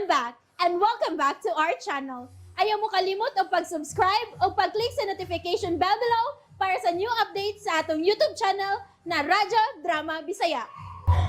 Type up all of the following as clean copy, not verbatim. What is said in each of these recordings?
I'm back and welcome back to our channel. Ayaw mo kalimot og pag-subscribe o pag-click sa notification bell below para sa new updates sa atong YouTube channel na Radyo Drama Bisaya.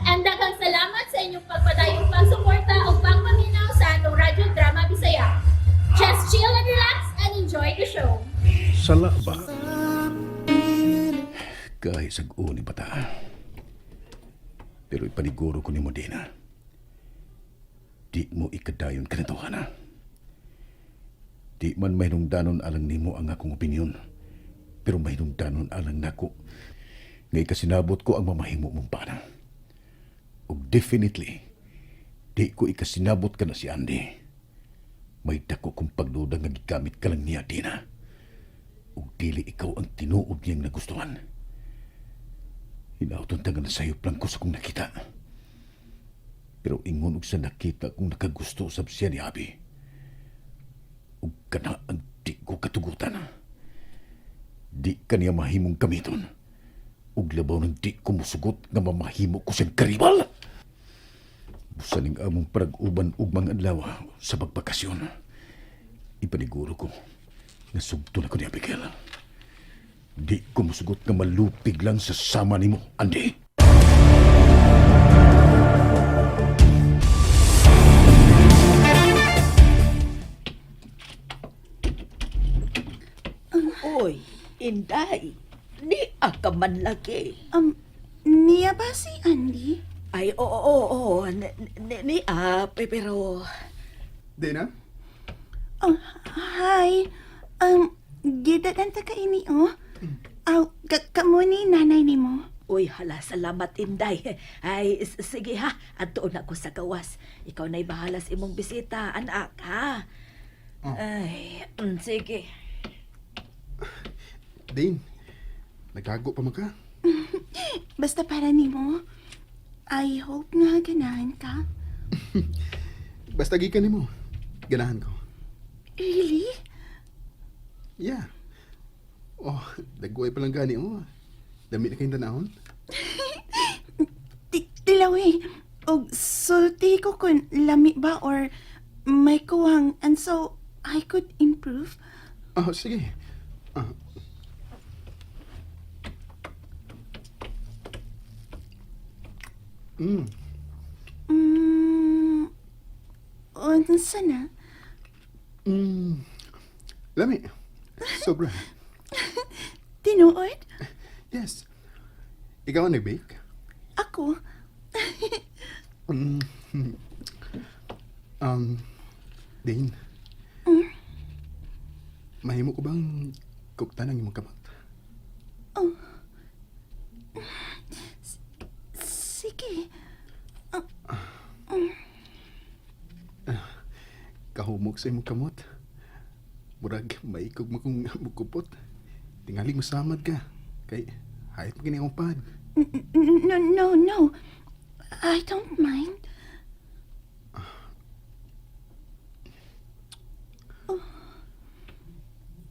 And daghang salamat sa inyong pagpadayong pagsuporta o pagpaminaw sa atong Radyo Drama Bisaya. Just chill and relax and enjoy the show. Sala ba? Kahit sag-uni bata. Pero ipaniguro ko nimo, Dina. Di mo ikadayon kanatuhana. Di man mahinungdanon alang nimo ang akong opinyon. Pero mahinungdanon alang nako nga ikasinabot ko ang mamahimo mong pana. Ug definitely, di ko ikasinabot ka na si Andy. May dako kong pagduda nga gigamit ka lang niya, Dina. Ug dili ikaw ang tinuod niyang nagustuhan. Hinaut unta nga nasayop lang ko sa kong nakita. Pero ingon og sa nakita kung nakagusto sab siya ni Abi. Ug kana ang di ko katugutan. Di ka niya mahimong gamiton. Ug labaw nang di ko musugot nga mamahimo ko siyang karibal. Busa ning among parag-uban ug mga adlaw sa pagbakasyon. Ipaniguro ko nga sugto na ko ni Abigail. Di ko musugot nga malupig lang sa sama nimo, Andy. Uy, Inday, ni ka man lagi. Niya ba si Andy? Ay, oo, oo, oo, ni, pero. Dina? Oh, hi. Gidadan ta ka ini, oh. Aw, kamo ni nanay nimo. Uy, hala, salamat, Inday. Ay, sige ha, adto na ko sa gawas. Ikaw na'y bahala sa imong bisita, anak, ha? Oh. Ay, sige. Dane, naghago pa man ka? Basta para nimo. I hope nga ganahan ka. Basta gikan nimo. Ganahan ko. Really? Yeah. Oh, dagway pa lang gani mo. Dami na kayong tanahon. Tilaw eh. Og sulti ko kung lami ba or may kuwang and so I could improve. Oh, sige. Ah. Unsa na? Lami. Sobra. Tinuod? Yes. Ikaw ang nag-bake? Ako? Dane. Mahimo ko bang kuptan ang imong kamot? Oh. Sige. Kahumok sa imong kamot. Murag maikog mo kung mukupot. Tingali mo samad ka. Kay hayop mo kini akong pad. No, no, no. I don't mind. Oh.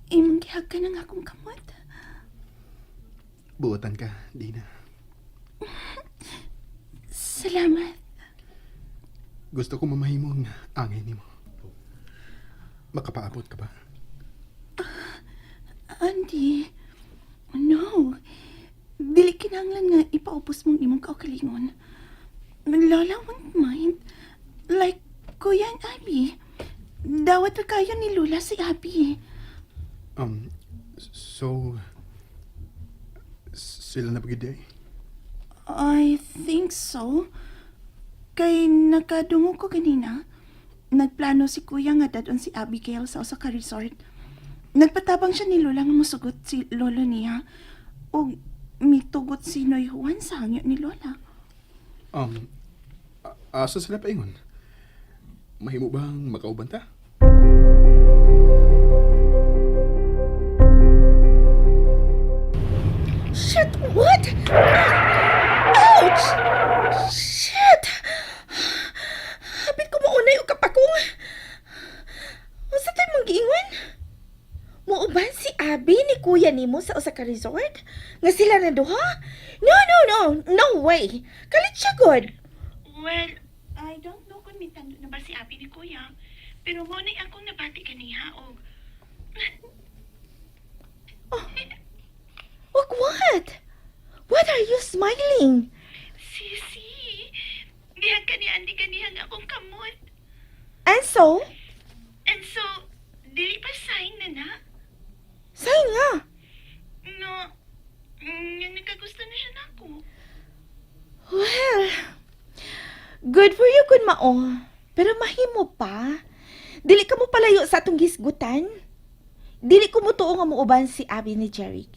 Imong gihag ka ng akong kamot. Buotan ka, Dina. Salamat. Gusto ko mamahimong angay nimo. Makapaabot ka ba? Andy, no. Dili kinahanglan nga ipaubos mong imong kaugalingon. Lola won't mind. Like Kuya and Abby. Dawat ra kayo ni Lola si Abby. So, sila na pagid eh? I think so. Kay nakadungog ko ganina. Nagplano si Kuya nga dadon si Abigail sa usa ka resort. Nagpatabang siya ni Lola nga mosugot si lolo niya. Og mitugot si Noy Juan sa hangyo ni Lola. Asa sila paingon? Mahimo bang makauban ta? Shit, what? Ouch! Shit! Hapit ko maunay og kapakong. Unsa tay mong giingon? Muuban si Abby ni kuya nimo sa usa ka resort? Nga sila na duha? No, no, no. No way. Kalit siya gud. Well, I I don't know kung mitando na ba si Abby ni Kuya, pero mo na akong nabati kaniha og Og what? What are you smiling? Sisi, dihang kani Andy kanihang akong kamot. And so? And so, dili pa sign na na? Sign nga. No, nagkagusto na siya nako. Well, good for you kun mao. Pero mahimo pa. Dili ka mo palayo sa atong gisgutan. Dili ko mo tuo nga muuban si Abby ni Jeric.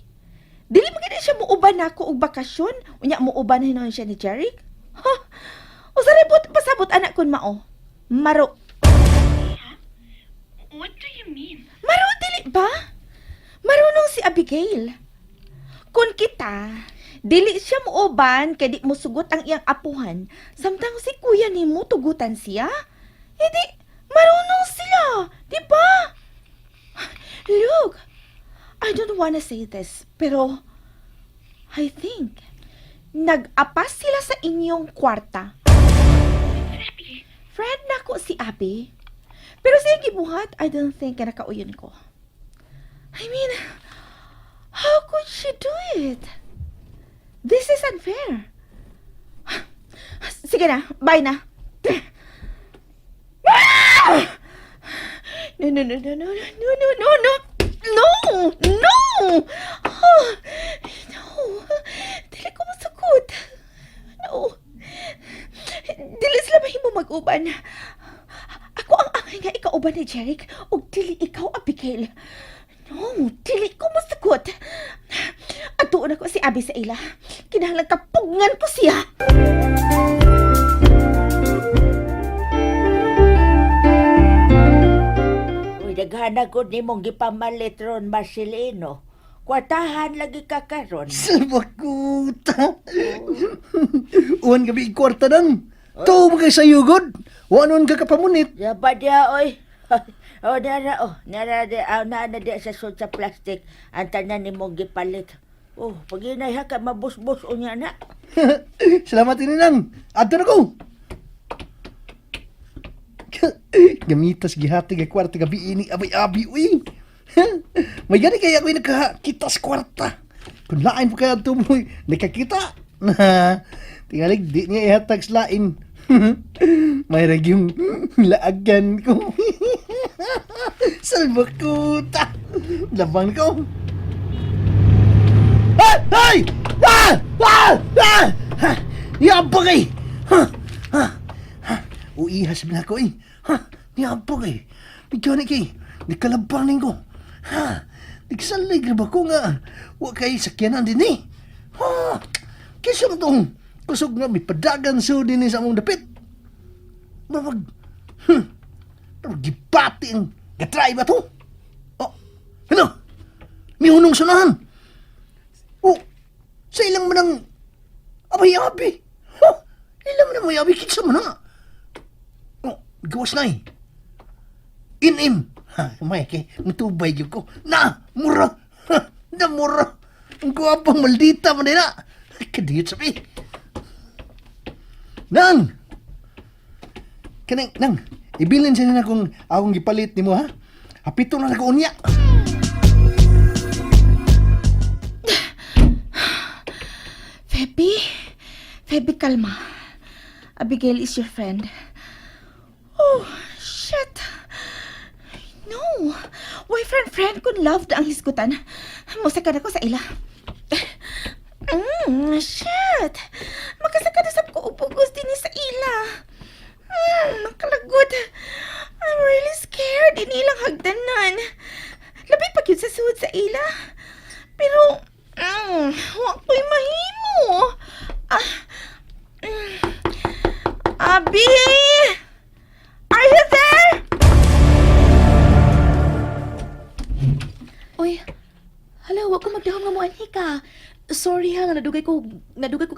Dili mo gid siya muuban nako og bakasyon, unya muuban hinuon siya ni Jeric. Ha? Usa ray but pasabot anak kun mao. Maro. What do you mean? Maro dili ba? Marunong si Abigail. Kun kita, dili siya muuban kay di mo sugot ang iyang apuhan, samtang si kuya nimo tugutan siya. Edi, marunong sila, di ba? Look, I don't wanna say this, pero I think nag-apas sila sa inyong kwarta. Abby, Friend nako si Abby. Pero sa iyang gibuhat, I don't think na nakauyon ko. I mean, how could she do it? This is unfair. Sige na, bye na. Ah! No, no, no, no, no, no, no, no, no, no, no, ah, no, dili ko masukot. No. Dili sila mahimo mag-uban. Ako ang angay nga ikauban ni Jeric ug dili ikaw, Abigail. No, dili ko masukot. Atuon ako si Abby sa ila. Kinahanglan kapugngan ko siya. Uy, daghana gud nimong gipamalit ron, Marcelino. Kwartahan lagi ka karon. Salbakuta. Uwan gabi kwarta nang. Tuo ba kay sa yugod? Wanon ka kapamunit. Yaba diya, oy. Oh, nara, oh. Nara, di, ah, naa na diya sa sud sa plastic. Ang tanan nimong gipalit. Oh, paginay ha ka mabusbus unya na. Salamat ini nang. Adto na ko. Gamitas gihati kay kwarta gabi ini abay-abi uy. May gani kaya ako'y nakakita sa kwarta. Kung lain pa kaya ito mo, nakakita. Tingalig, di niya ihatag sa lain. May ragyong laagan ko. Salbakuta! Labang ko. Ah! Ay! Ah! Ah! Ah! Ha! Niabog eh! Ha! Ha! Ha! Uihas na ako eh. Ha! Niabog eh. Bigyan kay. Nagkalabang ko. Ha! Nagsalig na ba ko nga? Wa kay sakyanan din eh. Ha! Kisa mo tong kusog nga may padagan so din eh sa among dapit. Mabag... Mabag gibati ang gatry ba to? Oh! Hello! May hunong sunahan! Oh, sa ilang man ang abay-abi. Ha? Ilang man ang may-abi, kinsa man na. Oh, gawas na eh. In-im. Ha, may kay, mutubay yun ko. Na, mura. Ha, na mura. Ang gwapang maldita man nila. Kadiyot sabi. Nang! Kanang, nang, ibilin siya na kung akong gipalit nimo ha. Hapito na nag unya. Feby, Feby, kalma. Abigail is your friend. Oh, shit. No. Why friend friend kun love ang hisgutan. Musaka na ko sa ila. Shit. Makasaka na sab ko og pugos dinhi sa ila. Nakalagod. I'm really scared. Ini ilang hagdanan. Labi pa gyud sa suod sa ila. Pero, wa ko'y mahimo. Ah, Abi! Are you there? Uy, hala, wa ko magdahom nga moanhi ka. Sorry ha, nga nadugay ko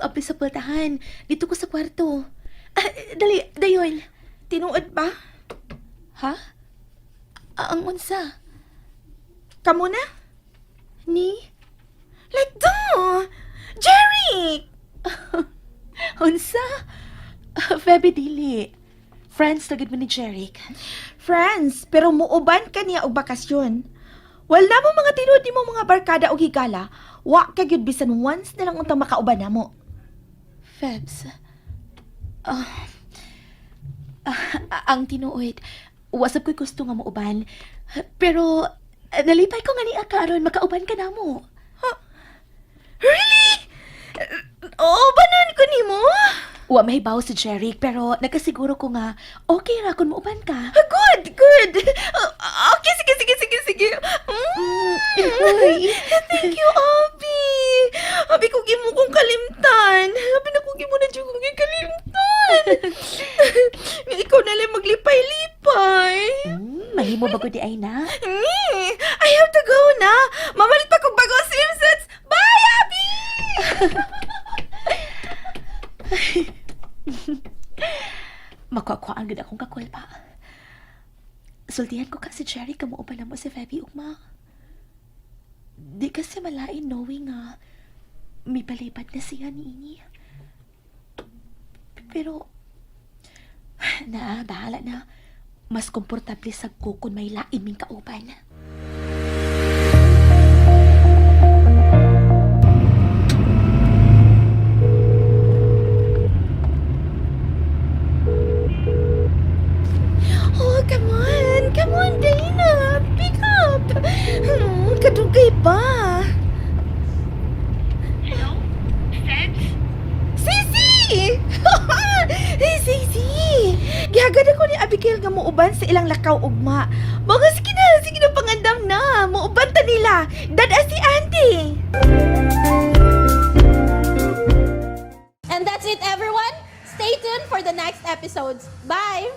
abli sa pultahan. Dito ko sa kwarto. Ah, dali, dayon. Tinuod ba? Ha? Ah, ang unsa? Kamo na? Ni? Like, duh! Jerry! Unsa? Ah, Febe, dili. Friends na gid mo ni Jeric. Friends, pero muuban ka niya og bakasyon. Wala mo mga tinuod nimo mga barkada og higala. Wa ka gyud bisan once na lang untang makauban namo. Febs. Ah, ang tinuod, wasap ko'y gusto nga muuban. Pero, nalipay ko nga niya karon makauban ka namo. Really? Oo, banan ko nimo? Wa mahibaw si Jeric, pero nakasiguro ko nga okay ra kung muuban ka. Good, good. Okay, sige, sige, sige, sige. Uy. Thank you, Abby. Abi ko gimo kong kalimtan. Abi na ko gimo na jud kong kalimtan. Nga ikaw na lang maglipay-lipay. Mahimo ba ko di ay na? I have to go na. Mamalit pa kog bago swimsuits. Bye, Abby! Makuha-kuhaan gud akong kakulpa. Sultihan ko ka si Jerry kamuuban na mo si Feby ugma. Di kasi malain knowing nga may palipad na siya ni Ini. Pero, na, bahala na. Mas komportable sa ko kung may lain ming kauban. Oh, come on. Come on, Dana. Pick up. Kadugay pa. Hello? Febs? Sisi! Hey, Sisi! Gihagad ako ni Abigail nga muuban sa ilang lakaw ugma. Mga sige na pangandam na. Muuban ta nila. Dada si auntie. And that's it, everyone. Stay tuned for the next episodes. Bye!